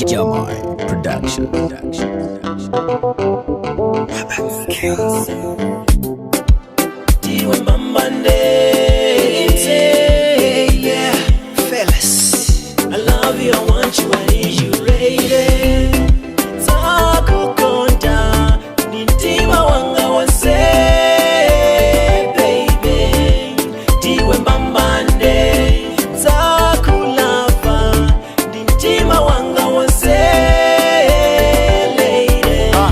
Jamai Production. Ndiwe mbambande. Yeah, fellas. I love you, I want you, I need you, lady. Takukonda, ni mtima wanga wonse, baby. Ndiwe mbambande. Takulava, ni mtima wanga wonse, lady. Ah.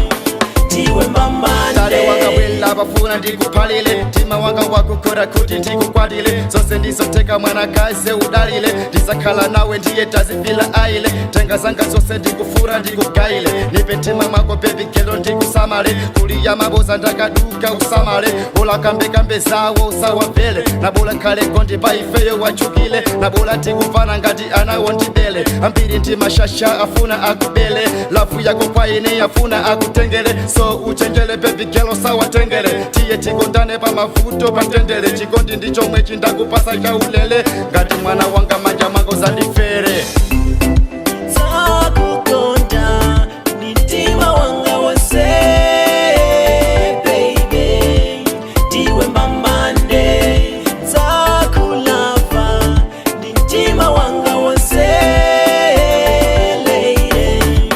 Ndiwe mbambande. Tale wanga wela bafuna ndikuphalile, mtima wanga wakukora kuti ndikukwatile. Zonse ndizoteka, mwanakaze, udalile. Ndizakhala nawe, ndiye tazifila aile. Tenga zanga zonse, ndikufura ndikugayile. Nipe mtima mwako, baby girl, ndikusamale. Kuliya maboza ndakaduka, usamale. Bola kambekambe zawo, usawamvele. Nabola khale kondi pa ifeyo wachukile. Nabola tikufana ngati anawo ndibele. Ambiri ndi mashasha afuna akubele. Love yako kwa ine afuna akutengele, so uchenjele, baby girl, sawatengele. Tiye tikondane pamavuto, patendere. Chikondi ndichomwe chindakupasa chaulele. Ngati mwana wanga manja mako zandifere. Takukonda ni mtima wanga wonse, baby. Ndiwe mbambande. Takulava ni mtima wanga wonse, lady.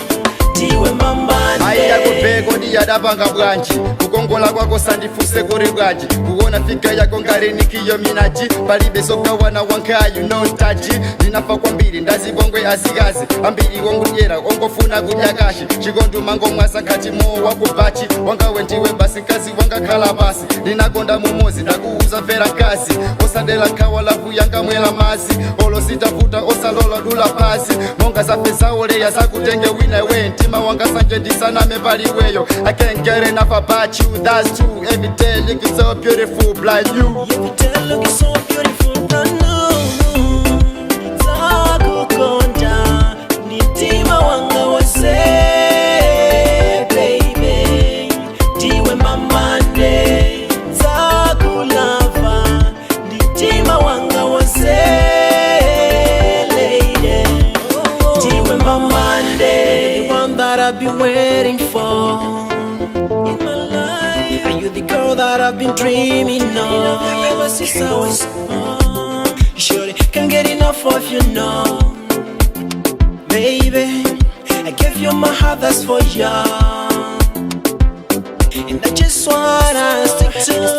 Ndiwe mbambande. Aiyakubheko ndiyadapanga bwanji? Kukongola kwako sandifuse kuri bwanji? Kuona figure yako ngari Nicki Minaj. Palibe sokawana wankayu no taji. Ndinafa kwambiri ndazibongwe azikazi ambiri wongudyera ongofuna kudya kashi. Chikondi mangomwasa ngati mowa kubachi. Wangawe ndiwe basi, mkazi wangakhala pasi. Ndinakonda mumozi, ndakuuza mvera kazi. Osadela nkhawa, love yanga mwela mazi. Olo sitavuta osalola dula pasi. Monga zafe zaoleya zakutenge wina we. Mtima wanga sanje ndisaname paliweyo. I can't get enough about you, that's true. Every day looking so beautiful, blind you. Every day looking so beautiful, brand new. Takukonda ni mtima wanga wonse, baby. Ndiwe mbambande. Takulava ni mtima wanga wonse, lady. Ndiwe mbambande. The one that I've been waiting for in my life. Are you the girl that I've been dreaming of? Ever since I was small. Surely can't get enough of you now. Baby, I gave you my heart, that's for you. And I just wanna stick to